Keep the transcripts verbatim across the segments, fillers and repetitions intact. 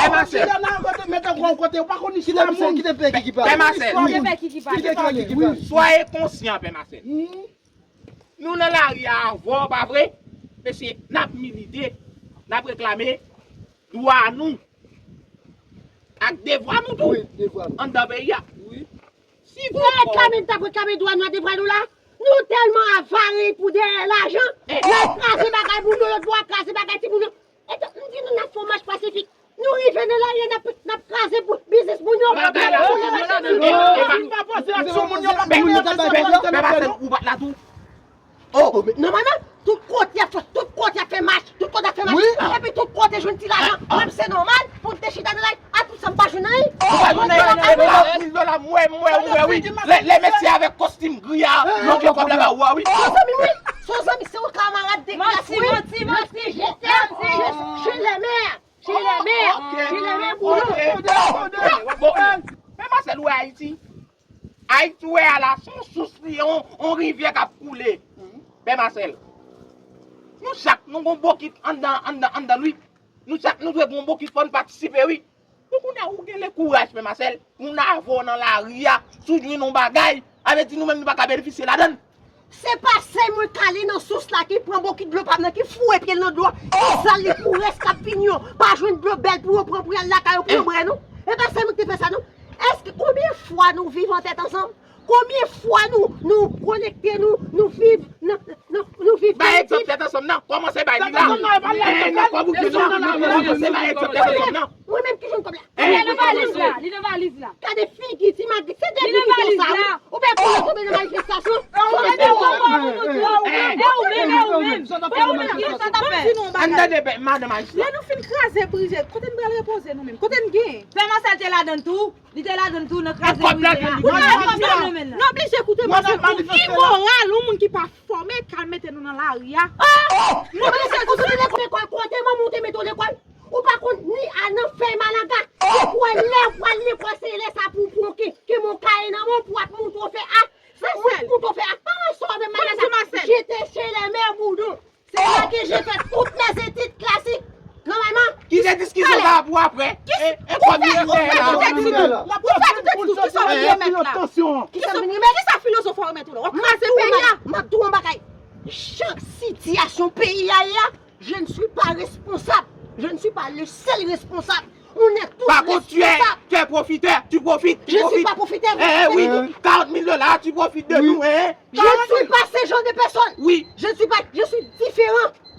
Pè Masèl. Kite Pè Masèl. Kite Pè Kiki pale. Soyez conscient, Pè Masèl. Nou nan lari a avè w, pa vre? Mesye, n ap milite, n ap reklame dwa nou ak devwa nou tou anndan peyi a. Si w reklame, n t ap reklame dwa nou ak devwa nou la. Nou tèlman avare pou dèyè lajan, n ap kraze bagay moun yo, lòt bò a kraze bagay timoun yo. E m di nou n ap fè yon mach pasifik. Nou rive nan lari a, n ap, n ap kraze pou biznis moun yo. Bagay la, nou pa poze aksyon moun yo, pa poze aksyon moun yo. Pè Masèl, ou pa t la tou? Oh, nòmalman, tout kote ap fè, tout kote ap fè mach, tout kote ap fè mach. Epi tout kote jwenn ti lajan. Menm se nòmal pou n te chita nan lari a, tout sa m pa jwenn anyen. Ou pa jwenn anyen. Mil dola, mwen, mwen, mwen, wi. Lè, lè mesye avèk kostim gri a, yo gen kòb la ba ou a, wi. Se yon zanmi, wi. Se yon zanmi, se yon kamarad de klas, wi. Manti, manti, manti. Je t'aime, je, je l'aimais. Je l'aimais. Je l'aimais, Boulo. Bon, Pè Masèl, ou wè Ayiti? Ayiti, ou wè a la, se yon sous li, yon, yon rivyè k ap koule. Pè Masèl. Nou chak, nou gon bokit anndan, anndan, anndan, wi. Nou chak, nou dwe gon bokit, fò n patisipe, wi. Bon, kounye a, ou gen le kouraj, Pè Masèl, pou n avè w nan lari a, si w jwenn yon bagay, sa vle di nou menm nou pa ka benefisye ladan l. Se pa sèl mwen k ale nan sous la, ki pran bokit dlo pa m nan, ki foure pye l nan dlo a, ki sal li pou rès k ap vini yo, pa jwenn dlo bèl pou yo pran pou y al lakay yo pou yo bwè, non. E pa sèl mwen ki te fè sa, non. Èske, konbyen fwa nou viv an tèt ansanm? Konbyen fwa nou, nou konekte, nou, nou viv, nou, nou, nou viv bay egzanp tèt ansanm nan. Kòmanse bay li la. Nan kòb ou jwenn nan. Kòmanse bay egzanp tèt ansanm nan. Mwen menm ki jwenn kòb la. Li nan valiz la, li nan valiz la. Gade figi ti Magri, se de figi konsa, wi. Ou pa konn tonbe nan manifestasyon. E ou menm, e ou menm, e ou menm, e ou menm, ki sa t ap fè? Ann tande madanm Ayiti la. Lè nou fin kraze brize, kote n pral repoze nou menm? Kote n gen? Pè Masèl te ladan l tou. Li te ladan l tou nan kraze brize a. Ou pa konprann nan men l la. Nou oblije koute paske pou ki moral yon moun ki pa fòme k al mete nou nan lari a? Nou oblije koute lekòl, kote manman w te mete w lekòl? Ou pa konn ni al nan fèy malanga. Ou kwè lè w pral lekòl se lè sa pou w pran ke, ke men w kaye nan men w pou w ap montre w fè ak. Sa sèl. Montre w fè ak. Pa wè sa w menm malanga. Jete chez les mères Boudon. Se la ke je fè tout mes études classiques. Nòmalman. Kite diskisyon sa a pou apre. E, e kòb li an dèyè la. Ou fè tout etid, ou fè tout etid, kisa w vin remèt la? Kisa, kisa filozof a remèt ou la? W ap kraze peyi a. M ap di w yon bagay. Jan sitiyasyon peyi a ye a, je ne suis pas responsable. Je ne suis pas le seul responsable. On est tous responsables. Par contre, tu es, tu es profiteur, tu profites, tu profites. Je ne suis pas profiteur. Eh, eh, oui, quarante mille dollars, tu profites de nous, hein. Je ne suis pas ce genre de personne. Oui. Je ne suis pas, je suis différent.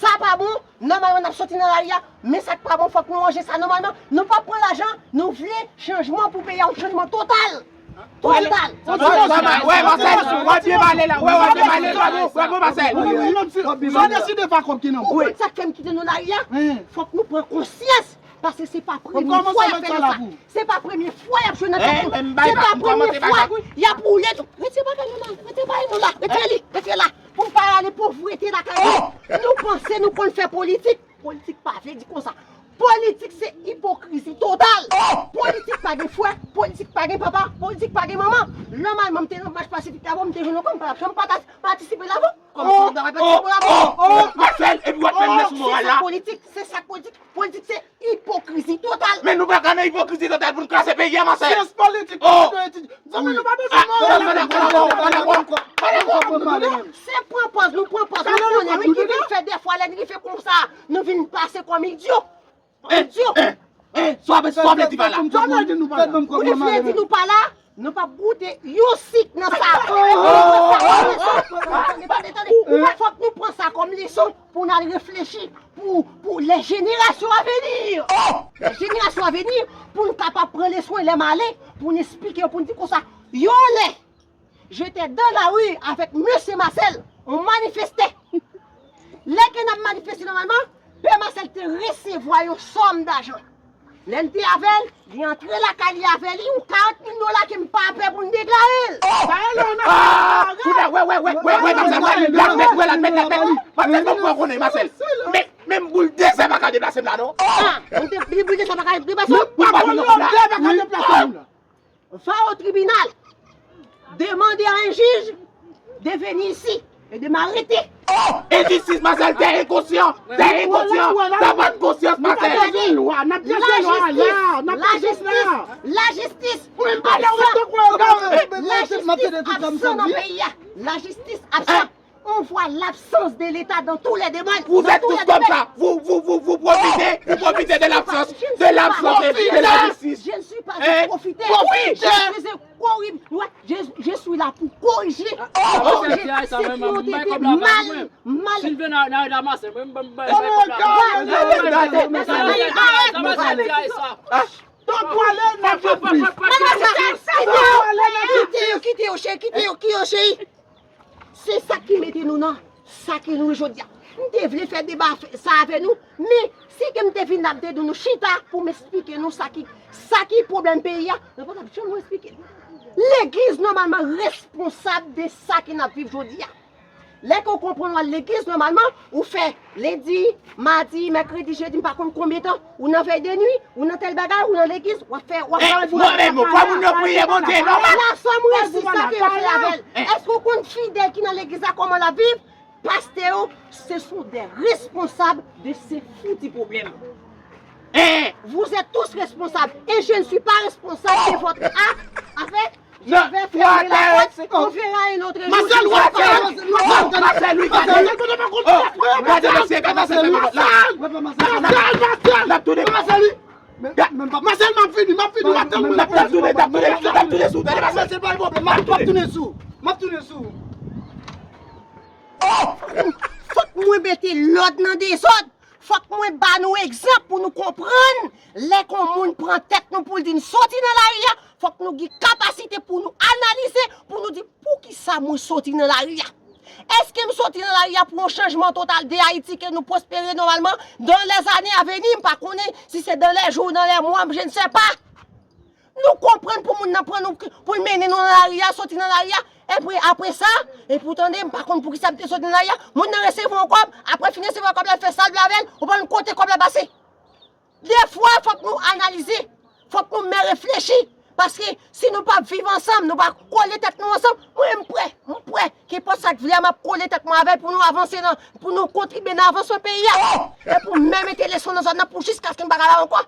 Sa pa bon, nòmalman n ap soti nan lari a, men sa k pa bon, fòk nou ranje sa nòmalman. Nou p ap pran lajan, nou vle chanjman pou peyi a, yon chanjman total. Total. Wè, wè, wè, Marcel, w ap byen pale la. Wè, w ap byen pale. Bravo, bravo, Marcel. Sa deside pa kòb ki nan. Ou konn sa k fè m kite nou lari a? Fòk nou pran konsyans. Paske se pa premye fwa y ap fè nou sa. Se pa premye fwa y ap jwe nan tèt nou. Se pa premye fwa y ap woule nou. Retire bagay nou la. Retire bagay nou la. Retire li. Retire la. Pou n pa rale povrete lakay nou. Nou panse nou konn fè politik. Politik pa vle di konsa. Politik se ipokrizi total. Politik pa gen frè. Politik pa gen papa. Politik pa gen manman. Nòmalman, m te nan mach pasifik la, m te jwenn yon kòb, m pa t ap janm pata-, patisipe lavan. Kòm si m ta repete pou lavan. Marcel, epi w ap fè m lèson moral la. Se sa politik. Se sa politik. Politik se ipokrizi total. Men nou pa ka nan ipokrizi total pou n kraze peyi a, Marcel. Syans politik, nou etidye. Zanmi, nou pa bezwen mò la. Se pran pòz, nou pran pòz. Nou konnen moun ki vin fè dèfwa lè n rive konsa, nou vin pase kòm idyo. Idyo. Sa w vle di pa la? Ou vle di nou pa la? Nou p ap goute yon sik nan sa. Tande, tande, tande. Fòk nou pran sa kòm leson pou n al reflechi pou, pou les générations à venir. Les générations à venir, pou n kapab pran leson lè m ale, pou n esplike yo, pou n di konsa, yon lè, j'étais dans la rue avec Mesye Marcel, on manifestait. Lè ke n ap manifeste nòmalman, Pè Marcel te resevwa yon sòm dajan. Lè n te avè l, li antre lakay li avè li, yon karant mil dola ke m pa pè pou n deklare l. Sa e lè w nan... Ah! Kounye a, wè, wè, wè, wè, wè, Marcel, wè, l ap mèt, wè, l ap mèt, l ap mèt. Marcel, mwen kwè w konnen, Marcel. Men, menm boul dezè pa ka deplase m la, non. Ah! Menm boul dezè pa ka deplase m. Ou pa konn lòdè pa ka deplase m la. Va au tribunal. Demandez à un juge de venir ici et de m'arrêter. Enjistis, Marcel, t'es inconscient. T'es inconscient. T'as pas de conscience, Marcel. N ap chache lwa, n ap chache lwa la, n ap chache lwa. La jistis, la jistis absan nan peyi a. La jistis absan. On voit l'absence de l'État dans tous les domaines. Vous êtes tous comme ça. Vous, vous, vous, vous profitez, vous profitez de l'absence, de l'absence de, de la justice. Je ne suis pas un profiteur. Je suis un corrompu. Ouais, je, je suis là pour corriger. Corriger ceux qui ont été mal, mal. Kite yo, kite yo, cheri, kite yo, kite yo, cheri. Se sa ki mete nou nan sa ke nou ye jodi a. M te vle fè deba sa avè nou, men si ke m te vin la, m te di nou chita pou m esplike nou sa ki, sa ki pwoblèm peyi a, nou pa t ap janm esplike l. Legliz nòmalman responsab de sa ke n ap viv jodi a. Lè ke w konprann w al legliz nòmalman, ou fè lendi, madi, mèkredi, jedi, m pa konn konbyen tan, ou nan vèy de nwi, ou nan tèl bagay, ou nan legliz, w ap fè, w ap fè. Mwen menm, fò moun yo priye Bondye nòmal. La sòm resi sa ke yo fè avè l. Èske w konn fidèl ki nan legliz la kòman l ap viv? Pastè yo, ce sont des responsables de ce foutu problème. Vous êtes tous responsables et je ne suis pas responsable de votre acte avec Je vais fermer la porte. On verra un autre jour. Marcel, Marcel, Marcel, wi, gade. Oh, gade mesye, gade mesye, gade la. Marcel, Marcel. N ap tounen. Marcel, m ap vini, m ap vini, m ap tounen, m ap tounen, m ap tounen sou, tande Marcel. Marcel, pa gen pwoblèm, m ap tounen sou, m ap tounen sou. Fòk mwen mete lòd nan dezòd. Fòk mwen ba nou egzanp pou nou konprann lè ke yon moun pran tèt nou pou l di n soti nan lari a, fòk nou gen kapasite pou nou analize, pou nou di poukisa mwen soti nan lari a. Èske m soti nan lari a pou yon chanjman total de Ayiti ke nou pwospere nòmalman dans les années à venir, m pa konnen si se dans les jours, dans les mois, je ne sais pas. Nou konprann pou moun nan pran nou, pou l mennen nou nan lari a, soti nan lari a, epi apre sa, epi w tande, m pa konn poukisa m te soti nan lari a, moun nan resevwa yon kòb, apre l fin resevwa kòb la, l fè sa l vle avè l, ou pa konn kote kòb la pase. Defwa, fòk nou analize, fòk nou men reflechi, paske si nou pa viv ansanm, nou pa kole tèt nou ansanm, mwen m prè, m prè, kenpòt sa k vle a, m ap kole tèt mwen avè l pou nou avanse nan, pou nou kontribye nan avansman peyi a, e pou men mete leson nan zòn nan pou jiskaske m pa ka la ankò.